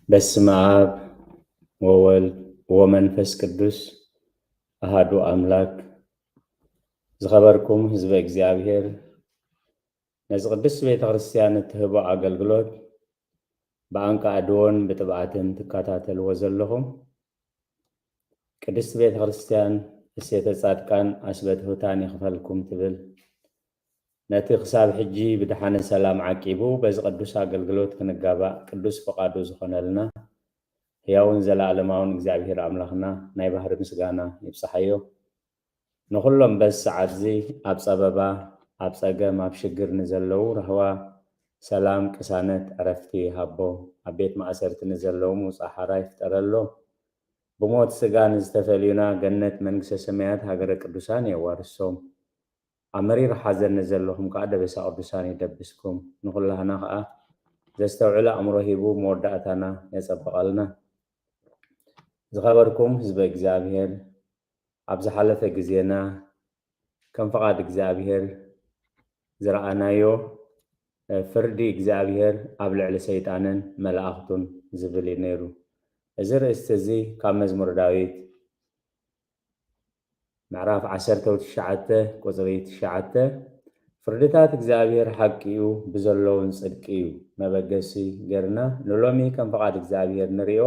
በስመ አብ ወወልድ ወመንፈስ ቅዱስ አሃዱ አምላክ። ዝኸበርኩም ህዝበ እግዚኣብሔር፣ ነዚ ቅድስት ቤተ ክርስቲያን እትህቦ ኣገልግሎት ብኣንቃዕድዎን ብጥብዓትን ትከታተልዎ ዘለኹም፣ ቅድስት ቤተ ክርስቲያን እሴተ ጻድቃን ኣስበትሁታን ይኽፈልኩም ትብል። ነቲ ክሳብ ሕጂ ብድሓነ ሰላም ዓቂቡ በዚ ቅዱስ ኣገልግሎት ክንጋባእ ቅዱስ ፍቓዱ ዝኾነልና ህያውን ዘለኣለማውን እግዚኣብሔር ኣምላኽና ናይ ባህሪ ምስጋና ይብጽሓዮ። ንኹሎም በዚ ሰዓትዚ ኣብ ጸበባ፣ ኣብ ጸገም፣ ኣብ ሽግር ንዘለዉ ራህዋ፣ ሰላም፣ ቅሳነት፣ ዕረፍቲ ይሃቦም። ኣብ ቤት ማእሰርቲ ንዘለዉ ምውጻእ ሓራ ይፍጠረሎም። ብሞት ስጋ ንዝተፈልዩና ገነት መንግስተ ሰማያት ሃገረ ቅዱሳን የዋርሶም። ኣብ መሪር ሓዘን ንዘለኹም ከኣ ደበሳ ቅዱሳን ይደብስኩም። ንኹላህና ከኣ ዘስተውዕል ኣእምሮ ሂቡ መወዳእታና የጸብቐልና። ዝኸበርኩም ህዝበ እግዚኣብሔር፣ ኣብ ዝሓለፈ ግዜና ከም ፍቓድ እግዚኣብሔር ዝረኣናዮ፣ እ፣ ፍርዲ እግዚኣብሔር ኣብ ልዕሊ ሰይጣንን መላእኽቱን ዝብል እዩ ነይሩ። እዚ ርእስቲ እዚ ካብ መዝሙር ዳዊት ምዕራፍ ዓሰርተ ትሽዓተ ቁጽሪ ትሽዓተ፣ ፍርድታት እግዚኣብሔር ሓቂ እዩ፣ ብዘለውን ጽድቂ እዩ መበገሲ ገርና ንሎሚ ከም ፍቓድ እግዚኣብሔር ንሪኦ።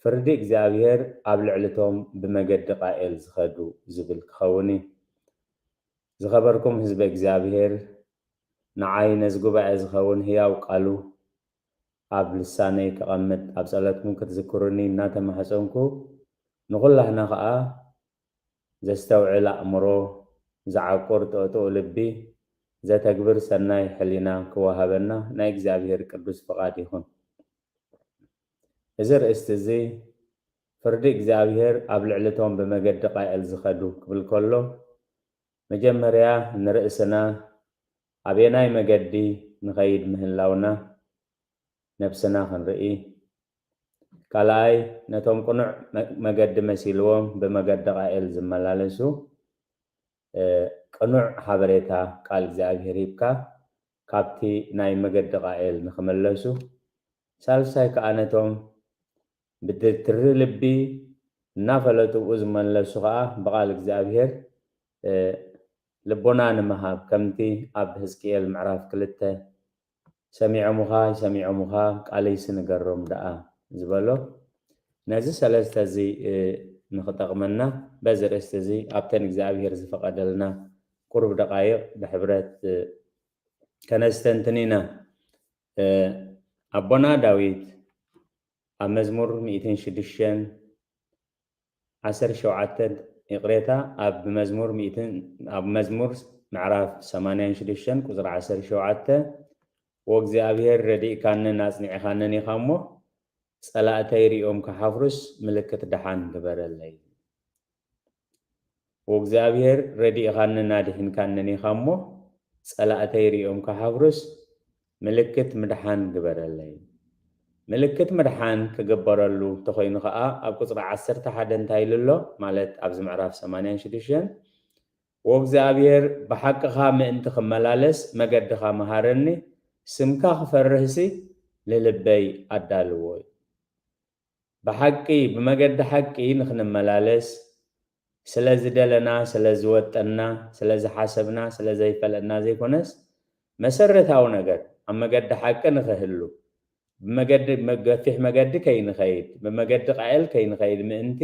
ፍርዲ እግዚኣብሔር ኣብ ልዕሊ እቶም ብመገዲ ቃኤል ዝኸዱ ዝብል ክኸውን እዩ። ዝኸበርኩም ህዝበ እግዚኣብሔር፣ ንዓይ ነዚ ጉባኤ ዝኸውን ህያው ቃሉ ኣብ ልሳነይ ከቐምጥ፣ ኣብ ጸሎትኩም ክትዝክሩኒ እናተማህጸንኩ፣ ንኹላህና ኸኣ ዘስተውዕል ኣእምሮ፣ ዝዓቁር ጥቕጥቕ ልቢ፣ ዘተግብር ሰናይ ሕሊና ክወሃበና ናይ እግዚኣብሔር ቅዱስ ፍቓድ ይኹን። እዚ ርእስቲ እዚ ፍርዲ እግዚኣብሔር ኣብ ልዕሊ እቶም ብመገዲ ቃኤል ዝኸዱ ክብል ከሎ፣ መጀመርያ ንርእስና ኣበየናይ መገዲ ንኸይድ ምህላውና ነብስና ክንርኢ፣ ካልኣይ ነቶም ቅኑዕ መ-፣ መገዲ መሲልዎም ብመገዲ ቃኤል ዝመላለሱ፣ እ፣ ቅኑዕ ሓበሬታ ቃል እግዚኣብሔር ሂብካ ካብቲ ናይ መገዲ ቃኤል ንኽመለሱ፣ ሳልሳይ ከኣ ነቶም ብትሪ ልቢ እናፈለጡ ብኡ ዝመለሱ ከኣ ብቃል እግዚኣብሔር፣ እ፣ ልቦና ንምሃብ፣ ከምቲ ኣብ ሕዝቅኤል ምዕራፍ ክልተ ሰሚዖምኻ፣ ሰሚዖምኻ፣ ቃለይሲ ንገሮም ደኣ ዝበሎ። ነዚ ሰለስተ እዚ፣ እ፣ ንኽጠቕመና በዚ ርእስቲ እዚ ኣብተን እግዚኣብሔር ዝፈቐደልና ቁሩብ ደቃይቕ ብሕብረት፣ እ፣ ከነስተንትን ኢና። እ፣ ኣቦና ዳዊት ኣብ መዝሙር ሚእትን ሽዱሽተን ዓሰርተ ሸውዓተ፣ ይቕሬታ፣ ኣብ መዝሙር ሚእትን፣ ኣብ መዝሙር ምዕራፍ ሰማንያን ሽዱሽተን ቁጽሪ ዓሰርተ ሸውዓተ፣ "ወእግዚኣብሔር ረዲእካንን ኣጽኒዕኻንን ኢኻ እሞ፣ ጸላእተይ ሪኦም ክሓፍሩስ ምልክት ደሓን ግበረለይ።" "ወእግዚኣብሔር ረዲእኻንን ኣድሒንካንን ኢኻ እሞ፣ ጸላእተይ ሪኦም ክሓፍሩስ ምልክት ምድሓን ግበረለይ።" ምልክት ምድሓን ክግበረሉ እንተኾይኑ ኸኣ፣ ኣብ ቁጽሪ ዓሰርተ ሓደ እንታይ ኢሉ ኣሎ? ማለት ኣብዚ ምዕራፍ ሰማንያን ሽዱሽተን፣ "ወእግዚኣብሔር ብሓቅኻ ምእንቲ ክመላለስ መገድኻ መሃረኒ፣ ስምካ ክፈርህሲ ንልበይ ኣዳልዎ" እዩ። ብሓቂ፣ ብመገዲ ሓቂ ንኽንመላለስ፣ ስለ ዝደለና፣ ስለ ዝወጠና፣ ስለ ዝሓሰብና፣ ስለ ዘይፈለጥና ዘይኮነስ፣ መሰረታዊ ነገር ኣብ መገዲ ሓቂ ንኽህሉ፣ ብመገዲ፣ ገፊሕ መገዲ ከይንኸይድ፣ ብመገዲ ቃኤል ከይንኸይድ ምእንቲ፣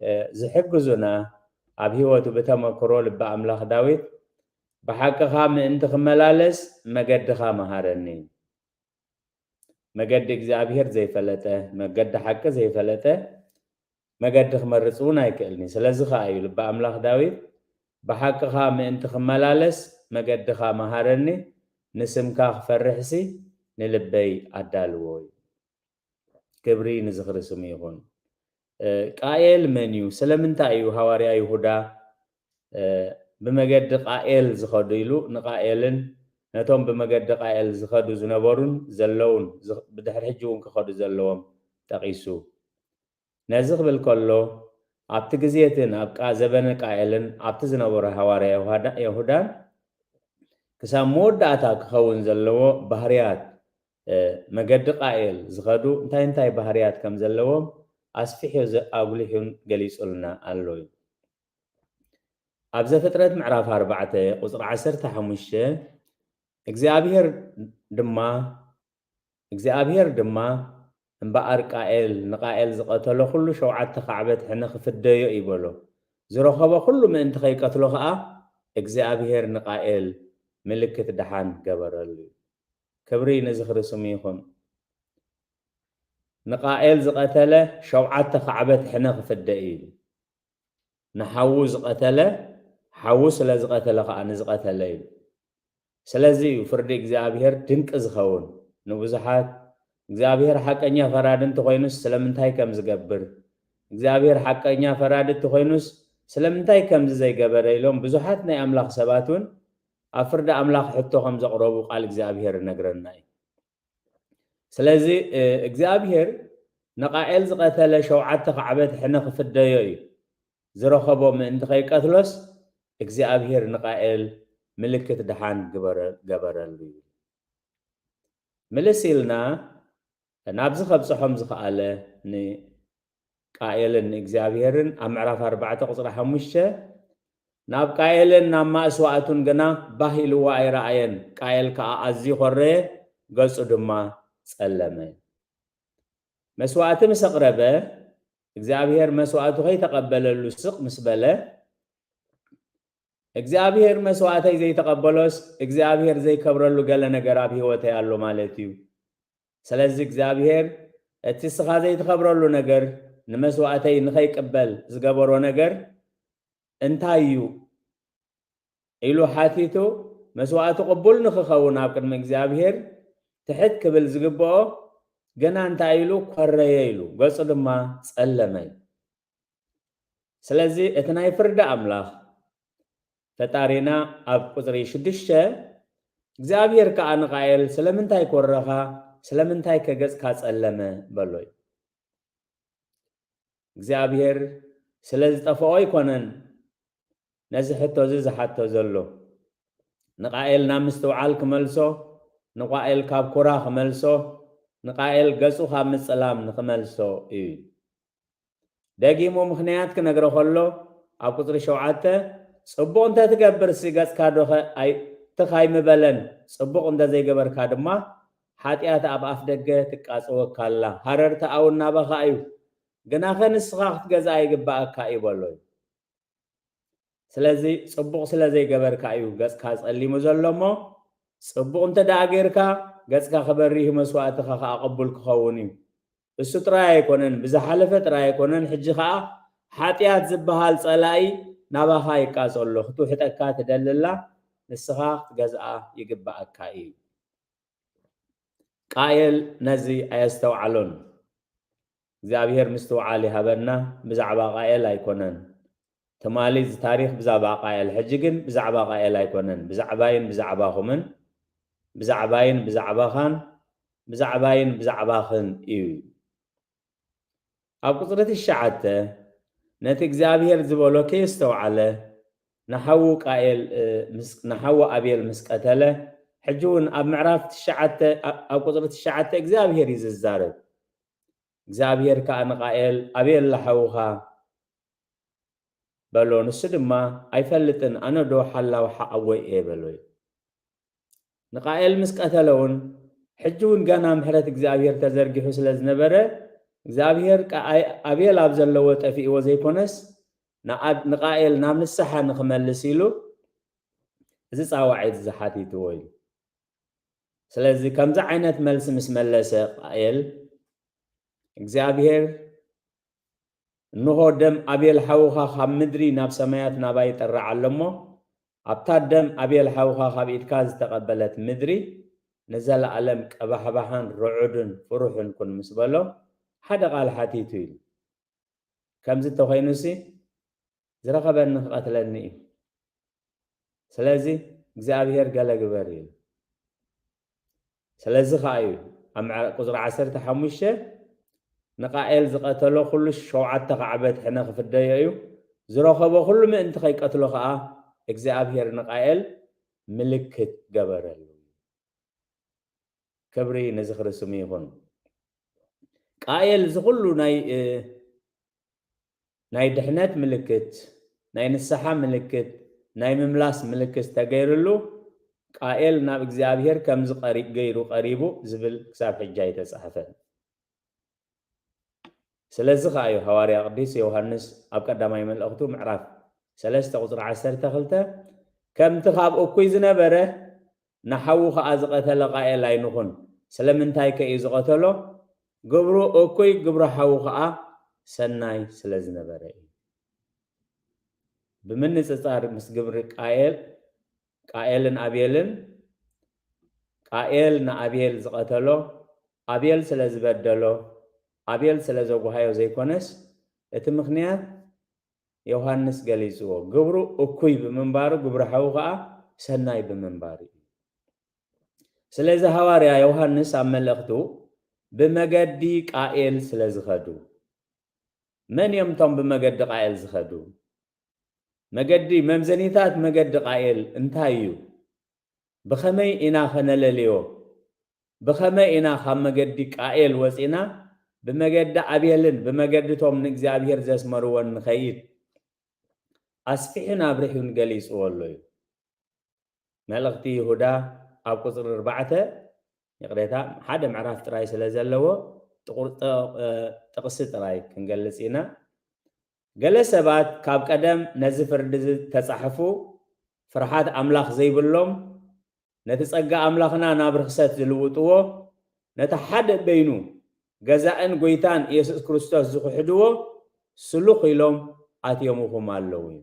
እ፣ ዝሕግዙና፣ ኣብ ህይወቱ ብተመክሮ ልበ ኣምላኽ ዳዊት፣ "ብሓቅኻ ምእንቲ ክመላለስ መገድኻ መሃረኒ።" መገዲ እግዚኣብሔር ዘይፈለጠ፣ መገዲ ሓቂ ዘይፈለጠ፣ መገዲ ክመርጽ እውን ኣይክእልን እዩ። ስለዚ ኸኣ እዩ ልበ ኣምላኽ ዳዊት፣ "ብሓቅኻ ምእንቲ ክመላለስ መገድኻ መሃረኒ፣ ንስምካ ክፈርሕሲ ንልበይ ኣዳልዎ" እዩ። ክብሪ ንዝኽሪ ስሙ ይኹን። እ፣ ቃኤል መን እዩ? ስለምንታይ እዩ ሃዋርያ ይሁዳ፣ እ፣ ብመገዲ ቃኤል ዝኸዱ ኢሉ ንቃኤልን ነቶም ብመገዲ ቃኤል ዝኸዱ ዝነበሩን ዘለውን ዝ-፣ ብድሕሪ ሕጂ እውን ክኸዱ ዘለዎም ጠቒሱ? ነዚ ክብል ከሎ፣ ኣብቲ ግዜ እትን ኣብ ቃ-፣ ዘበነ ቃኤልን ኣብቲ ዝነበሩ ሃዋርያ የሁዳ-፣ የሁዳን ክሳብ መወዳእታ ክኸውን ዘለዎ ባህርያት እ፣ መገዲ ቃኤል ዝኸዱ እንታይ እንታይ ባህርያት ከም ዘለዎም ኣስፊሑ ዘ-፣ ኣጉሊሑን ገሊጹልና ኣሎ እዩ። ኣብ ዘፍጥረት ምዕራፍ ኣርባዕተ ቁጽሪ ዓሰርተ ሓሙሽተ፣ እግዚኣብሔር ድማ፣ እግዚኣብሔር ድማ እምበኣር ቃኤል፣ ንቃኤል ዝቐተሎ ኩሉ ሸውዓተ ካዕበት ሕነ ክፍደዮ እዩ በሎ። ዝረኸቦ ኩሉ ምእንቲ ከይቀትሎ ኸኣ እግዚኣብሔር ንቃኤል ምልክት ደሓን ገበረሉ። ክብሪ ንዝኽሪ ስሙ ይኹን። ንቃኤል ዝቐተለ ሸውዓተ ካዕበት ሕነ ክፍደ እዩ። ንሓዉ ዝቐተለ፣ ሓዉ ስለ ዝቐተለ ኸኣ ንዝቐተለ እዩ። ስለዚ እዩ ፍርዲ እግዚኣብሔር ድንቂ ዝኸውን። ንብዙሓት እግዚኣብሔር ሓቀኛ ፈራዲ እንተኾይኑስ ስለምንታይ ከም ዝገብር፣ እግዚኣብሔር ሓቀኛ ፈራዲ እንተኾይኑስ ስለምንታይ ከምዚ ዘይገበረ ኢሎም ብዙሓት ናይ ኣምላኽ ሰባት እውን ኣብ ፍርዲ ኣምላኽ ሕቶ ከም ዘቕረቡ ቃል እግዚኣብሔር ይነግረና እዩ። ስለዚ፣ እ፣ እግዚኣብሔር ንቃኤል ዝቐተለ ሸውዓተ ካዕበት ሕነ ክፍደዮ እዩ። ዝረኸቦ ምእንቲ ከይቀትሎስ እግዚኣብሔር ንቃኤል ምልክት ደሓን ግበረ-፣ ገበረሉ እዩ። ምልስ ኢልና ናብዚ ከብጽሖም ዝኸኣለ ንቃኤልን ንእግዚኣብሔርን ኣብ ምዕራፍ ኣርባዕተ ቁጽሪ ሓሙሽተ፣ ናብ ቃኤልን ናብ ማእስዋእቱን ግና ባህ ኢልዎ ኣይረኣየን። ቃኤል ከኣ ኣዝዩ ኾረየ፣ ገጹ ድማ ጸለመ። መስዋእቲ ምስ ኣቕረበ፣ እግዚኣብሔር መስዋእቱ ከይተቐበለሉ ስቕ ምስ በለ፣ እግዚኣብሔር መስዋእተይ ዘይተቐበሎስ እግዚኣብሔር ዘይከብረሉ ገለ ነገር ኣብ ህይወተይ ኣሎ ማለት እዩ። ስለዚ እግዚኣብሔር እቲ እስኻ ዘይትኸብረሉ ነገር፣ ንመስዋእተይ ንኸይቅበል ዝገበሮ ነገር እንታይ እዩ? ኢሉ ሓቲቱ፣ መስዋእቱ ቅቡል ንኽኸውን ኣብ ቅድሚ እግዚኣብሔር ትሕት ክብል ዝግብኦ፣ ግና እንታይ ኢሉ? ኮረየ ኢሉ፣ ገጹ ድማ ጸለመ። ስለዚ እቲ ናይ ፍርዲ ኣምላኽ ፈጣሪና ኣብ ቁጽሪ ሽዱሽተ፣ እግዚኣብሔር ከኣ ንቃኤል፣ "ስለምንታይ ኮረኻ? ስለምንታይ ከ ገጽካ ጸለመ?" በሎ እዩ። እግዚኣብሔር ስለ ዝጠፍኦ ኣይኮነን ነዚ ሕቶ እዚ ዝሓቶ ዘሎ። ንቃኤል ናብ ምስትውዓል ክመልሶ፣ ንቃኤል ካብ ኩራ ክመልሶ፣ ንቃኤል ገጹ ካብ ምጽላም ንኽመልሶ እዩ። ደጊሙ ምኽንያት ክነግሮ ከሎ፣ ኣብ ቁጽሪ ሸውዓተ፣ "ጽቡቕ እንተ ትገብርሲ ገጽካ ዶ ኸ ኣይ-፣ ትኽ ኣይምበለን? ጽቡቕ እንተ ዘይገበርካ ድማ፣ ሓጢኣት ኣብ ኣፍ ደገ ትቃጸወካ ኣላ። ሃረርታ እውን ናባኻ እዩ። ግናኸ ንስኻ ክትገዝኣ ይግብኣካ እዩ" በሎ እዩ። ስለዚ ጽቡቕ ስለ ዘይገበርካ እዩ ገጽካ ጸሊሙ ዘሎ እሞ፣ ጽቡቕ እንተ ደኣ ጌርካ፣ ገጽካ ክበርህ እዩ፣ መስዋእትኻ ኸኣ ቅቡል ክኸውን እዩ። እሱ ጥራይ ኣይኮነን፣ ብዝሓለፈ ጥራይ ኣይኮነን፣ ሕጂ ኸኣ ሓጢኣት ዝበሃል ጸላኢ ናባኻ ይቃጸሎ፣ ክትውሕጠካ ትደልላ፣ ንስኻ ክትገዝኣ ይግብኣካ እዩ። ቃየል ነዚ ኣየስተውዓሎን። እግዚኣብሔር ምስትውዓል ይሃበና። ብዛዕባ ቃየል ኣይኮነን ትማሊ እዚ ታሪኽ፣ ብዛዕባ ቃየል፣ ሕጂ ግን ብዛዕባ ቃየል ኣይኮነን፣ ብዛዕባይን ብዛዕባኹምን፣ ብዛዕባይን ብዛዕባኻን፣ ብዛዕባይን ብዛዕባኽን እዩ። ኣብ ቁጽሪ ትሽዓተ፣ ነቲ እግዚኣብሔር ዝበሎ ከየስተውዓለ፣ ንሓዉ ቃኤል፣ እ፣ ምስ፣ ንሓዉ ኣቤል ምስ ቀተለ፣ ሕጂ እውን ኣብ ምዕራፍ ትሽዓተ፣ ኣ-፣ ኣብ ቁጽሪ ትሽዓተ እግዚኣብሔር እዩ ዝዛረብ። እግዚኣብሔር ከኣ ንቃኤል፣ "ኣቤል ሓውኻ?" በሎ። ንሱ ድማ፣ "ኣይፈልጥን፣ ኣነ ዶ ሓላው ሓወይ እየ?" በሎ እዩ። ንቃኤል ምስ ቀተለ እውን፣ ሕጂ እውን ገና ምሕረት እግዚኣብሔር ተዘርጊሑ ስለ ዝነበረ፣ እግዚኣብሔር ቃ-፣ ኣይ-፣ ኣቤል ኣብ ዘለዎ ጠፊእዎ ዘይኮነስ፣ ንኣ-፣ ንቃኤል ናብ ንስሓ ንኽመልስ ኢሉ እዚ ጻዋዒት እዚ ሓቲትዎ እዩ። ስለዚ ከምዚ ዓይነት መልሲ ምስ መለሰ ቃኤል፣ እግዚኣብሔር፣ "እንሆ ደም ኣቤል ሓውኻ ካብ ምድሪ ናብ ሰማያት ናባይ ይጠርዕ ኣሎ እሞ፣ ኣብታ ደም ኣቤል ሓውኻ ካብ ኢድካ ዝተቐበለት ምድሪ ንዘለኣለም ቀባሕባሕን ርዑድን ፍሩሕን ኩን" ምስ በሎ፣ ሓደ ቃል ሓቲቱ ኢሉ። ከምዚ እንተኾይኑሲ፣ ዝረኸበኒ ክቐትለኒ እዩ። ስለዚ እግዚኣብሔር ገለ ግበር እዩ። ስለዚ ኸኣ እዩ ኣብ ምዕራ-፣ ቁጽሪ ዓሰርተ ሓሙሽተ፣ ንቃኤል ዝቐተሎ ኩሉ ሸውዓተ ካዕበት ሕነ ክፍደዮ እዩ። ዝረኸቦ ኩሉ ምእንቲ ከይቀትሎ ኸኣ እግዚኣብሔር ንቃኤል ምልክት ገበረሉ። ክብሪ ንዝኽሪ ስሙ ይኹን። ቃኤል ዝኹሉ ናይ ናይ ድሕነት ምልክት፣ ናይ ንስሓ ምልክት፣ ናይ ምምላስ ምልክት ተገይርሉ፣ ቃኤል ናብ እግዚኣብሔር ከምዚ ገይሩ ቀሪቡ ዝብል ክሳብ ሕጂ ኣይተጻሕፈን። ስለዚ ከኣ እዩ ሃዋርያ ቅዱስ ዮሃንስ ኣብ ቀዳማይ መልእኽቱ ምዕራፍ ሰለስተ ቁጽሪ ዓሰርተ ክልተ፣ ከምቲ ካብ እኩይ ዝነበረ ንሓዉ ከኣ ዝቐተለ ቃኤል ኣይንኹን። ስለምንታይ ከ እዩ ዝቐተሎ? ግብሩ እኩይ፣ ግብሩ ሓዉ ከኣ ሰናይ ስለ ዝነበረ እዩ። ብምንጽጻር ምስ ግብሪ ቃኤል፣ ቃኤልን ኣቤልን፣ ቃኤል ንኣቤል ዝቐተሎ፣ ኣቤል ስለ ዝበደሎ፣ ኣቤል ስለ ዘጉሃዮ ዘይኮነስ፣ እቲ ምኽንያት ዮሃንስ ገሊጽዎ፣ ግብሩ እኩይ ብምንባሩ፣ ግብሪ ሓዉ ከኣ ሰናይ ብምንባሩ እዩ። ስለዚ ሃዋርያ ዮሃንስ ኣብ መልእኽቱ ብመገዲ ቃኤል ስለ ዝኸዱ፣ መን እዮም እቶም ብመገዲ ቃኤል ዝኸዱ? መገዲ፣ መምዘኒታት መገዲ ቃኤል እንታይ እዩ? ብኸመይ ኢና ኸነለልዮ? ብኸመይ ኢና ካብ መገዲ ቃኤል ወጺና ብመገዲ ኣቤልን ብመገዲ እቶም ንእግዚኣብሔር ዘስመርዎን ንኸይድ? ኣስፊሑን ኣብሪሑን ገሊጽዎ ኣሎ እዩ። መልእኽቲ ይሁዳ ኣብ ቁጽሪ ኣርባዕተ፣ ይቕሬታ፣ ሓደ ምዕራፍ ጥራይ ስለ ዘለዎ ጥቑር-፣ ጥ-፣ እ፣ ጥቕሲ ጥራይ ክንገልጽ ኢና። ገለ ሰባት ካብ ቀደም ነዚ ፍርዲ እዚ ተጻሕፉ፣ ፍርሓት ኣምላኽ ዘይብሎም፣ ነቲ ጸጋ ኣምላኽና ናብ ርኽሰት ዝልውጥዎ፣ ነቲ ሓደ በይኑ ገዛእን ጐይታን ኢየሱስ ክርስቶስ ዝኽሕድዎ ስሉኽ ኢሎም ኣትዮምኹም ኣለዉ እዩ።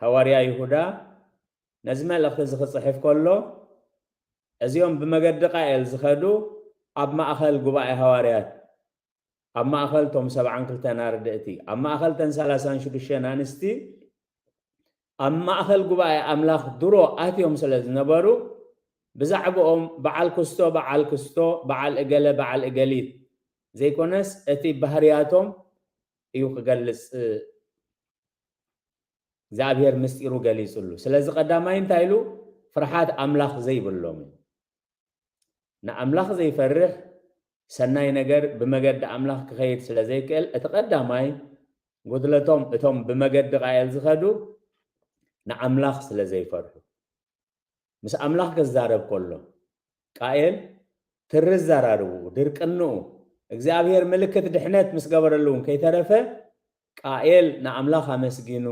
ሃዋርያ ይሁዳ ነዚ መልእኽቲ እዚ ክጽሕፍ ከሎ፣ እዚኦም ብመገዲ ቃኤል ዝኸዱ ኣብ ማእከል ጉባኤ ሃዋርያት፣ ኣብ ማእከል እቶም ሰብዓን ክልተን ኣርድእቲ፣ ኣብ ማእከል እተን ሰላሳን ሽዱሽተን ኣንስቲ፣ ኣብ ማእከል ጉባኤ ኣምላኽ ድሮ ኣትዮም ስለ ዝነበሩ፣ ብዛዕባኦም በዓል ክስቶ፣ በዓል ክስቶ፣ በዓል እገለ፣ በዓል እገሊት ዘይኮነስ፣ እቲ ባህርያቶም እዩ ክገልጽ እግዚኣብሔር ምስጢሩ ገሊጹሉ። ስለዚ ቀዳማይ እንታይ ኢሉ? ፍርሓት ኣምላኽ ዘይብሎም እዩ። ንኣምላኽ ዘይፈርሕ ሰናይ ነገር ብመገዲ ኣምላኽ ክኸይድ ስለ ዘይክእል፣ እቲ ቀዳማይ ጉድለቶም፣ እቶም ብመገዲ ቃየል ዝኸዱ ንኣምላኽ ስለ ዘይፈርሑ። ምስ ኣምላኽ ክዛረብ ከሎ፣ ቃኤል ትሪ ኣዘራርብኡ፣ ድርቅንኡ፣ እግዚኣብሔር ምልክት ድሕነት ምስ ገበረሉ እውን ከይተረፈ፣ ቃኤል ንኣምላኽ ኣመስጊኑ፣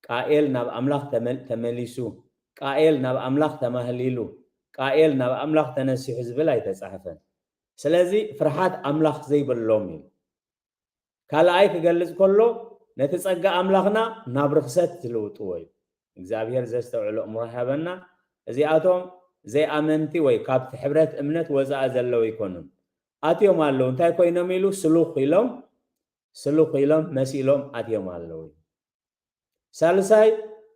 ቃኤል ናብ ኣምላኽ ተመል-፣ ተመሊሱ፣ ቃኤል ናብ ኣምላኽ ተማህሊሉ፣ ቃኤል ናብ ኣምላኽ ተነሲሑ ዝብል ኣይተጻሕፈን። ስለዚ ፍርሓት ኣምላኽ ዘይብሎም እዩ። ካልኣይ ክገልጽ ከሎ፣ ነቲ ጸጋ ኣምላኽና ናብ ርኽሰት ዝልውጥዎ እዩ። እግዚኣብሔር ዘስተውዕሎ እምሮ ይሃበና። እዚኣቶም ዘይኣመንቲ ወይ ካብቲ ሕብረት እምነት ወጻኢ ዘለዉ ኣይኮኑን። ኣትዮም ኣለዉ። እንታይ ኮይኖም ኢሉ? ስሉኽ ኢሎም፣ ስሉኽ ኢሎም መሲሎም ኣትዮም ኣለዉ። ሳልሳይ፣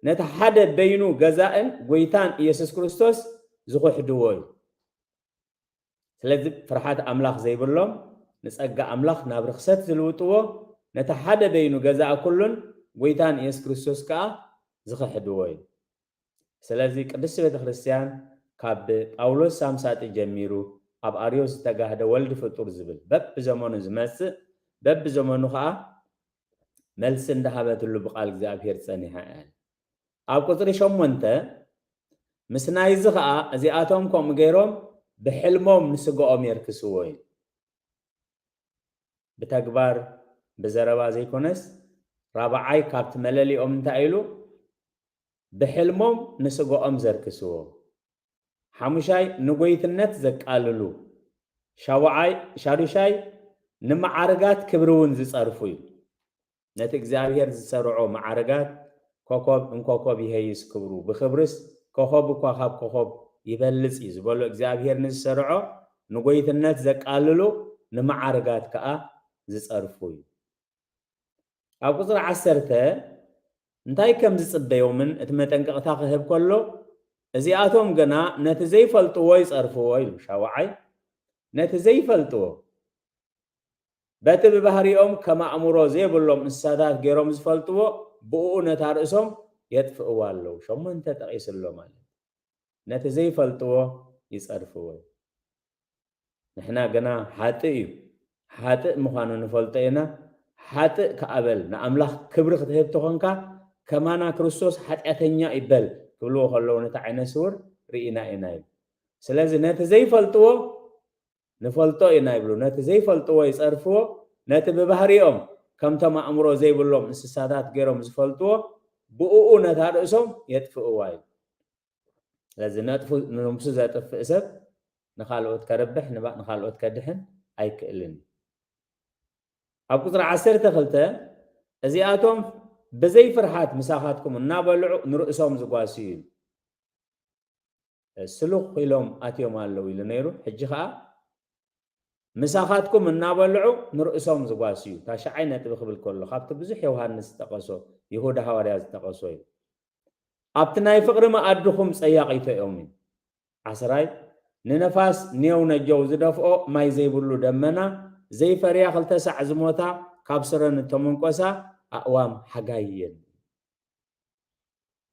ነቲ ሓደ በይኑ ገዛእን ጐይታን ኢየሱስ ክርስቶስ ዝኽሕድዎ እዩ። ስለዚ ፍርሓት ኣምላኽ ዘይብሎም፣ ንጸጋ ኣምላኽ ናብ ርኽሰት ዝልውጥዎ፣ ነቲ ሓደ በይኑ ገዛእ ኩሉን ጐይታን ኢየሱስ ክርስቶስ ከኣ ዝኽሕድዎ እዩ። ስለዚ ቅድስቲ ቤተ ክርስቲያን ካብ ጳውሎስ ሳምሳጢ ጀሚሩ ኣብ ኣርዮስ ዝተጋህደ ወልድ ፍጡር ዝብል በብዘመኑ ዝመጽእ፣ በብዘመኑ ከኣ መልሲ እንዳሃበትሉ ብቃል እግዚኣብሔር ጸኒሓ እያ። ኣብ ቁጽሪ ሸሞንተ፣ ምስ ናይዚ ከኣ እዚኣቶም ከምኡ ገይሮም ብሕልሞም ንስጋኦም የርክስዎ እዩ። ብተግባር ብዘረባ ዘይኮነስ፣ ራብዓይ ካብቲ መለሊኦም እንታይ ኢሉ? ብሕልሞም ንስጋኦም ዘርክስዎ። ሓሙሻይ ንጎይትነት ዘቃልሉ። ሻውዓይ፣ ሻዱሻይ ንመዓርጋት ክብሪ እውን ዝጸርፉ እዩ። ነቲ እግዚኣብሔር ዝሰርዖ መዓርጋት ኮኾብ እንኮኮብ ይሄይስ ክብሩ፣ ብክብርስ ኮኾብ እኳ ካብ ኮኾብ ይበልጽ እዩ ዝበሎ እግዚኣብሔር ንዝሰርዖ ንጎይትነት ዘቃልሉ ንመዓርጋት ከኣ ዝጸርፉ እዩ። ኣብ ቁጽሪ ዓሰርተ እንታይ ከም ዝጽበዮምን እቲ መጠንቀቕታ ክህብ ከሎ፣ እዚኣቶም ግና ነቲ ዘይፈልጥዎ ይጸርፍዎ ኢሉ። ሻውዓይ፣ ነቲ ዘይፈልጥዎ፣ በቲ ብባህሪኦም ከም ኣእምሮ ዘይብሎም እንስሳታት ገይሮም ዝፈልጥዎ፣ ብእኡ ነታ ርእሶም የጥፍእዋ ኣለዉ። ሸሞንተ ጠቒሱ ኣሎ ማለት። ነቲ ዘይፈልጥዎ፣ ይጸርፍዎ። ንሕና ግና ሓጥእ እዩ፣ ሓጥእ ምዃኑ ንፈልጦ ኢና። ሓጥእ ከኣ በል ንኣምላኽ ክብሪ ክትህብ ተኾንካ፣ ከማና ክርስቶስ ሓጢኣተኛ እዩ በል ክብልዎ ከለዉ ነቲ ዓይነ ስውር ርኢና ኢና ይብል። ስለዚ ነቲ ዘይፈልጥዎ ንፈልጦ ኢና ይብሉ፣ ነቲ ዘይፈልጥዎ ይጸርፍዎ፣ ነቲ ብባህሪኦም ከምቶም ኣእምሮ ዘይብሎም እንስሳታት ገይሮም ዝፈልጥዎ ብእኡ ነታ ርእሶም የጥፍእዋ እዩ። ስለዚ ነጥፉ ንነብሱ ዘጥፍእ ሰብ ንኻልኦት ከርብሕ ንባ- ንኻልኦት ከድሕን ኣይክእልን እዩ። ኣብ ቁፅሪ ዓሰርተ ክልተ እዚኣቶም ብዘይ ፍርሃት ምሳኻትኩም እናበልዑ ንርእሶም ዝጓስዩ እዩ። ስሉኽ ኢሎም ኣትዮም ኣለዉ ኢሉ ነይሩ። ሕጂ ኸዓ ምሳኻትኩም እናበልዑ ንርእሶም ዝጓስዩ። ታሽዓይ ነጥቢ ክብል ከሎ ካብቲ ብዙሕ ዮሃንስ ዝጠቐሶ፣ ይሁዳ ሃዋርያ ዝጠቐሶ እዩ። ኣብቲ ናይ ፍቕሪ መኣድኹም ጸያቒቶ እዮም እዩ። ዓስራይ ንነፋስ ኔው ነጀው ዝደፍኦ ማይ ዘይብሉ ደመና ዘይፈርያ ክልተ ሳዕ ዝሞታ ካብ ስረን እተመንቆሳ ኣእዋም ሓጋይ እየን።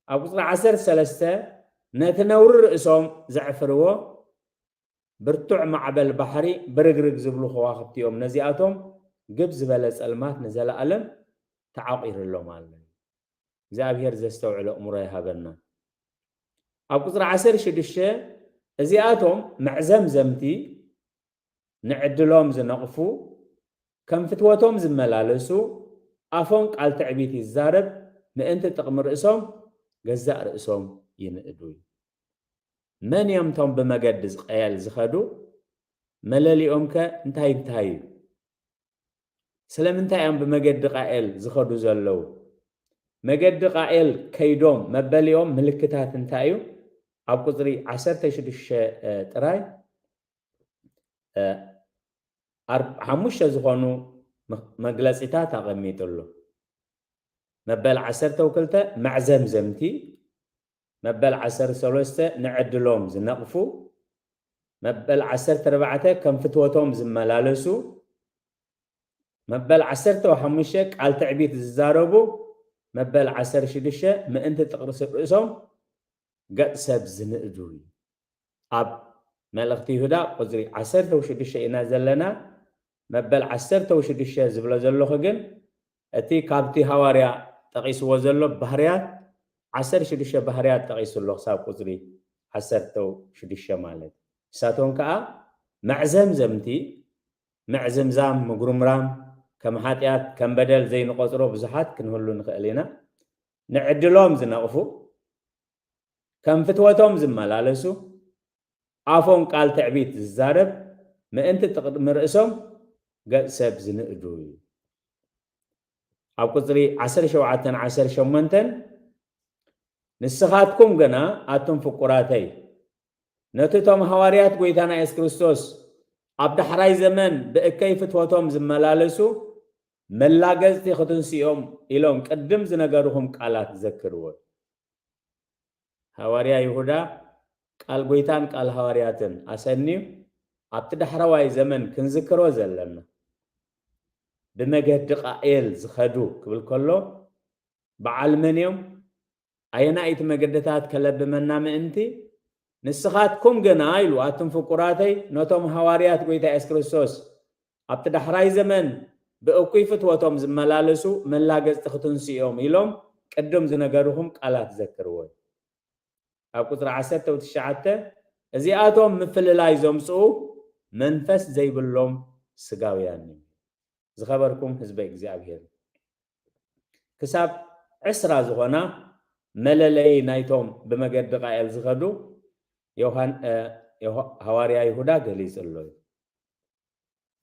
ኣብ ቁፅሪ ዓሰርተ ሰለስተ ነቲ ነውሪ ርእሶም ዘዕፍርዎ ብርቱዕ ማዕበል ባሕሪ ብርግርግ ዝብሉ ከዋኽብቲ እዮም። ነዚኣቶም ግብ ዝበለ ጸልማት ንዘለኣለም ተዓቒርሎም ኣሎ። እግዚኣብሔር ዘስተውዕሎ እምሮ ይሃበና። ኣብ ቁፅሪ ዓሰርተ ሽዱሽተ እዚኣቶም መዕዘምዘምቲ ንዕድሎም ዝነቕፉ፣ ከም ፍትወቶም ዝመላለሱ፣ ኣፎም ቃል ትዕቢት ይዛረብ፣ ምእንቲ ጥቕሚ ርእሶም ገዛእ ርእሶም ይንእዱ። መን እዮም እቶም ብመገዲ ዝቀየል ዝኸዱ? መለሊኦምከ እንታይ እንታይ እዩ? ስለምንታይ እዮም ብመገዲ ቃኤል ዝኸዱ ዘለዉ? መገዲ ቃኤል ከይዶም መበሊኦም ምልክታት እንታይ እዩ? ኣብ ቁፅሪ ዓሰርተ ሽዱሽተ ጥራይ ሓሙሽተ ዝኾኑ መግለፂታት ኣቐሚጡ ኣሎ። መበል ዓሰርተ ክልተ መዕዘምዘምቲ፣ መበል ዓሰርተ ሰለስተ ንዕድሎም ዝነቕፉ፣ መበል ዓሰርተ ኣርባዕተ ከም ፍትወቶም ዝመላለሱ፣ መበል ዓሰርተ ሓሙሽተ ቃል ትዕቢት ዝዛረቡ፣ መበል ዓሰርተ ሽዱሽተ ምእንቲ ጥቕርሲ ርእሶም ገጽ ሰብ ዝንእዱ እዩ። ኣብ መልእኽቲ ይሁዳ ቁጽሪ ዓሰርተ ሽዱሽተ ኢና ዘለና። መበል ዓሰርተ ሽዱሽተ ዝብሎ ዘለኹ ግን እቲ ካብቲ ሃዋርያ ጠቒስዎ ዘሎ ባህርያት ዓሰርተ ሽዱሽተ ባህርያት ጠቒሱ ኣሎ ክሳብ ቁጽሪ ዓሰርተ ሽዱሽተ ማለት። ንሳቶም ከኣ መዕዘምዘምቲ፣ ምዕዝምዛም፣ ምጉርምራም፣ ከም ሓጢኣት፣ ከም በደል ዘይንቖጽሮ ብዙሓት ክንህሉ ንኽእል ኢና። ንዕድሎም ዝነቕፉ፣ ከም ፍትወቶም ዝመላለሱ፣ ኣፎም ቃል ትዕቢት ዝዛረብ፣ ምእንቲ ጥቕሚ ርእሶም ገጽ ሰብ ዝንእዱ እዩ። ኣብ ቁጽሪ ዓሰርተ ሸውዓተን ዓሰርተ ሸሞንተን ንስኻትኩም ግና ኣቱም ፍቁራተይ፣ ነቲ እቶም ሃዋርያት ጐይታና የሱስ ክርስቶስ ኣብ ዳሕራይ ዘመን ብእከይ ፍትወቶም ዝመላለሱ መላገጽቲ ክትንስኦም ኢሎም ቅድም ዝነገርኹም ቃላት ዘክርዎ። ሃዋርያ ይሁዳ ቃል ጐይታን ቃል ሃዋርያትን ኣሰንዩ ኣብቲ ዳሕረዋይ ዘመን ክንዝክሮ ዘለና። ብመገዲ ቃኤል ዝኸዱ ክብል ከሎ በዓል መን እዮም? ኣየናይቲ መገድታት ከለብመና ምእንቲ? ንስኻትኩም ግና ኢሉ ኣቱም ፍቁራተይ ነቶም ሃዋርያት ጐይታ የሱስ ክርስቶስ ኣብቲ ዳሕራይ ዘመን ብእኩይ ፍትወቶም ዝመላለሱ መላገጽቲ ክትንስኦም ኢሎም ቅድም ዝነገርኹም ቃላት ዘክርዎ። ኣብ ቁጽሪ ዓሰርተ ትሽዓተ እዚኣቶም ምፍልላይ ዘምጽኡ መንፈስ ዘይብሎም ስጋውያን እዮም። ዝኸበርኩም ህዝበ እግዚኣብሔር፣ ክሳብ ዕስራ ዝኾና መለለዪ ናይቶም ብመገዲ ቃኤል ዝኸዱ ዮሃን- እ፣ ዮሃ- ሃዋርያ ይሁዳ ገሊጹ ኣሎ እዩ።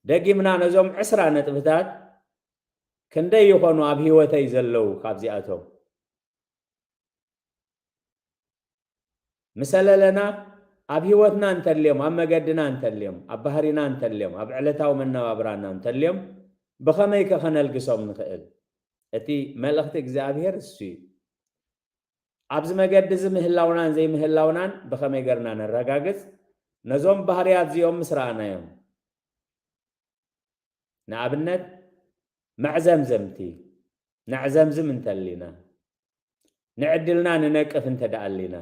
ደጊምና ነዞም ዕስራ ነጥብታት ክንደይ ይኾኑ ኣብ ህይወተይ ዘለዉ ካብዚኣቶም? ምሰለለና ኣብ ህይወትና እንተልዮም፣ ኣብ መገድና እንተልዮም፣ ኣብ ባህሪና እንተልዮም፣ ኣብ ዕለታዊ መነባብራና እንተልዮም ብኸመይ ከ ከነልግሶም ንኽእል? እቲ መልእኽቲ እግዚኣብሔር እሱ እዩ። ኣብዚ መገዲ እዚ ምህላውናን ዘይምህላውናን ብኸመይ ገርና ነረጋግጽ? ነዞም ባህርያት እዚኦም ምስ ረኣናዮም፣ ንኣብነት መዕዘምዘምቲ ነዕዘምዝም እንተሊና፣ ንዕድልና ንነቅፍ እንተ ደኣ ኣሊና፣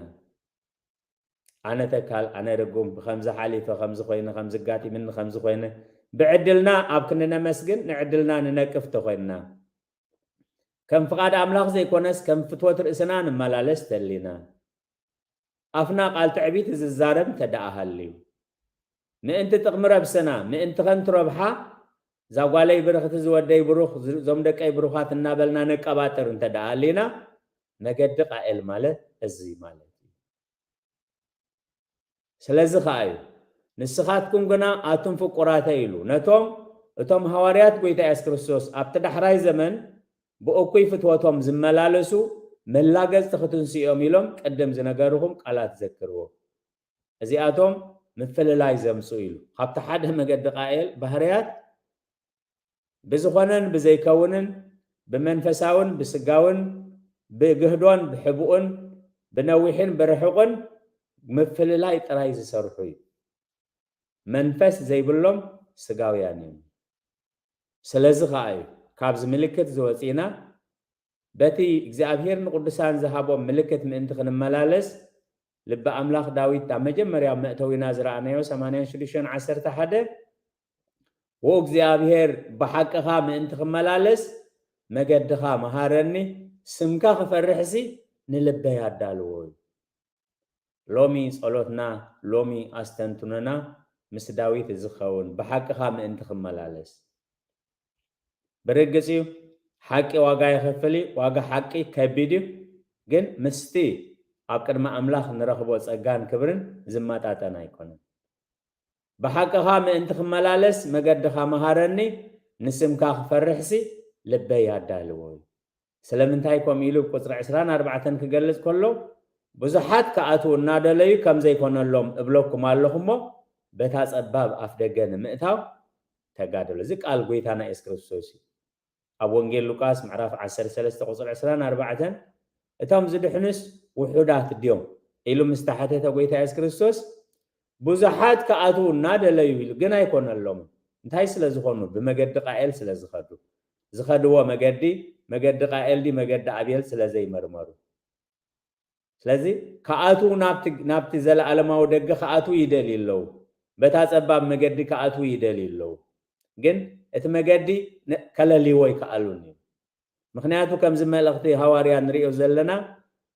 ኣነ ተካል፣ ኣነ ርጉም፣ ብኸምዚ ሓሊፈ፣ ከምዚ ኮይነ፣ ከምዚ ጋጢምኒ፣ ከምዚ ኮይነ፣ ብዕድልና ኣብ ክንነመስግን ንዕድልና ንነቅፍ ተኮይንና፣ ከም ፍቓድ ኣምላኽ ዘይኮነስ ከም ፍትወት ርእስና ንመላለስ ተሊና፣ ኣፍና ቃል ትዕቢት ዝዛረብ እንተ ደኣ ሃልዩ፣ ምእንቲ ጥቕሚ ረብስና፣ ምእንቲ ከንቱ ረብሓ፣ እዛ ጓለይ ብርኽቲ፣ ዝወደይ ብሩኽ፣ እዞም ደቀይ ብሩኻት እናበልና ነቀባጥር እንተ ደኣ ሃሊና፣ መገዲ ቃኤል ማለት እዚ ማለት እዩ። ስለዚ ኸኣ እዩ፣ "ንስኻትኩም ግና ኣቱም ፍቁራተይ" ኢሉ ነቶም፣ እቶም ሃዋርያት ጐይታ የሱስ ክርስቶስ ኣብቲ ዳሕራይ ዘመን ብእኩይ ፍትወቶም ዝመላለሱ መላገጽቲ ክትንስኡ እዮም ኢሎም ቅድም ዝነገርኹም ቃላት ዘክርዎ። እዚኣቶም ምፍልላይ ዘምጽኡ ኢሉ። ካብቲ ሓደ መገዲ ቃኤል ባህርያት ብዝኾነን ብዘይከውንን፣ ብመንፈሳውን ብስጋውን፣ ብግህዶን ብሕቡእን፣ ብነዊሕን ብርሑቕን ምፍልላይ ጥራይ ዝሰርሑ እዩ። መንፈስ ዘይብሎም ስጋውያን እዮም። ስለዚ ኸኣ እዩ ካብዚ ምልክት ዝወፂእና፣ በቲ እግዚኣብሔር ንቅዱሳን ዝሃቦም ምልክት ምእንቲ ክንመላለስ፣ ልቢ ኣምላኽ ዳዊት ኣብ መጀመርያ መእተዊና ዝረኣናዮ ሰማንያን ሽዱሽተን ዓሰርተ ሓደ፣ "ወእግዚኣብሔር ብሓቅኻ ምእንቲ ክመላለስ መገድኻ መሃረኒ፣ ስምካ ክፈርሕሲ ንልበይ ኣዳልዎ" እዩ። ሎሚ ጸሎትና፣ ሎሚ ኣስተንትኖና ምስ ዳዊት ዝኸውን፣ ብሓቅኻ ምእንቲ ክመላለስ። ብርግጽ እዩ፣ ሓቂ ዋጋ የኸፍል እዩ። ዋጋ ሓቂ ከቢድ እዩ፣ ግን ምስቲ ኣብ ቅድሚ ኣምላኽ ንረኽቦ ጸጋን ክብርን ዝመጣጠን ኣይኮነን። "ብሓቅኻ ምእንቲ ክመላለስ መገድኻ መሃረኒ፣ ንስምካ ክፈርሕሲ ልበይ ኣዳልዎ" እዩ። ስለምንታይ ከምኡ ኢሉ ቁጽሪ ዕስራን ኣርባዕተን ክገልጽ ከሎ፣ "ብዙሓት ክኣትዉ እናደለዩ ከም ዘይኮነሎም እብለኩም ኣለኹ እሞ፣ በታ ጸባብ ኣፍ ደገ ንምእታው ተጋደሉ።" እዚ ቃል ጐይታና የሱስ ክርስቶስ እዩ። ኣብ ወንጌል ሉቃስ ምዕራፍ ዓሰርተ ሰለስተ ቁጽሪ ዕስራን ኣርባዕተን፣ "እቶም ዝድሕኑስ ውሑዳት ድዮም?" ኢሉ ምስ ተሓተተ ጐይታ የሱስ ክርስቶስ፣ "ብዙሓት ክኣትዉ እናደለዩ" ኢሉ፣ ግን ኣይኮነሎምን። እንታይ ስለ ዝኾኑ? ብመገዲ ቃኤል ስለ ዝኸዱ። ዝኸድዎ መገዲ፣ መገዲ ቃኤል ድዩ መገዲ ኣቤል ስለ ዘይመርመሩ። ስለዚ፣ ክኣትዉ ናብቲ፣ ናብቲ ዘለኣለማዊ ደገ ክኣትዉ ይደልዩ ኣለዉ። በታ ጸባብ መገዲ ክኣትዉ ይደልዩ ኣለዉ። ግን እቲ መገዲ ነ-፣ ከለልይዎ ኣይከኣሉን እዩ። ምኽንያቱ፣ ከምዚ መልእኽቲ ሃዋርያ ንርእዮ ዘለና፣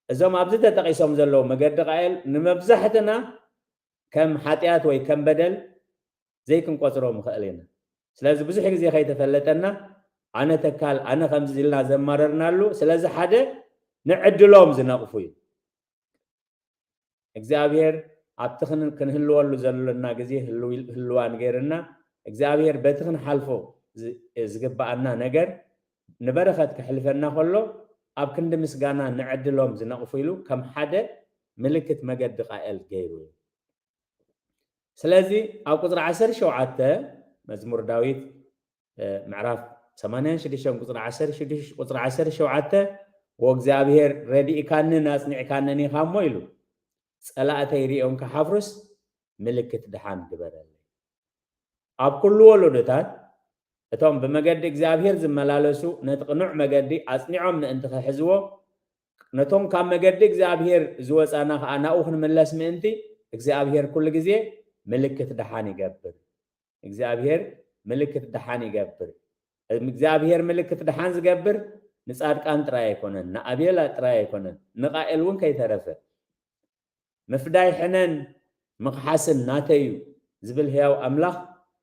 እዞም ኣብዚ ተጠቒሶም ዘለዉ መገዲ ቃኤል ንመብዛሕትና ከም ሓጢኣት ወይ ከም በደል ዘይክንቆጽሮ ንኽእል ኢና። ስለዚ ብዙሕ ግዜ ከይተፈለጠና፣ ኣነ ተካል፣ ኣነ ከምዚ ኢልና ዘማረርናሉ፣ ስለዚ ሓደ ንዕድሎም ዝነቕፉ እዩ። እግዚኣብሔር ኣብቲ ክን-፣ ክንህልወሉ ዘለና ግዜ ህልው-፣ ህልዋን ገይርና፣ እግዚኣብሔር በቲ ክንሓልፎ ዝ-፣ ዝግብኣና ነገር ንበረኸት ከሕልፈና ከሎ፣ ኣብ ክንዲ ምስጋና ንዕድሎም ዝነቕፉ ኢሉ ከም ሓደ ምልክት መገዲ ቃኤል ገይሩ እዩ። ስለዚ ኣብ ቁጽሪ ዓሰርተ ሸውዓተ መዝሙር ዳዊት፣ እ፣ ምዕራፍ ሰማንያን ሽዱሽተን ቁጽሪ ዓሰርተ ሽዱሽተ፣ ቁጽሪ ዓሰርተ ሸውዓተ፣ "ወእግዚኣብሔር ረዲእካንን ኣጽኒዕካንን ኢኻ እሞ" ኢሉ፣ "ጸላእተይ ሪኦም ክሓፍሩስ ምልክት ደሓን ግበረለይ።" ኣብ ኩሉ ወለዶታት እቶም ብመገዲ እግዚኣብሔር ዝመላለሱ ነቲ ቅኑዕ መገዲ ኣጽኒዖም ምእንቲ ክሕዝዎ፣ ነቶም ካብ መገዲ እግዚኣብሔር ዝወጻና ኸኣ ናብኡ ክንምለስ ምእንቲ እግዚኣብሔር ኩሉ ግዜ ምልክት ደሓን ይገብር። እግዚኣብሔር ምልክት ደሓን ይገብር። እግዚኣብሔር ምልክት ደሓን ዝገብር ንጻድቃን ጥራይ ኣይኮነን፣ ንኣቤላ ጥራይ ኣይኮነን፣ ንቃኤል እውን ከይተረፈ። "ምፍዳይ ሕነን ምኽሓስን ናተይ እዩ" ዝብል ህያው ኣምላኽ፣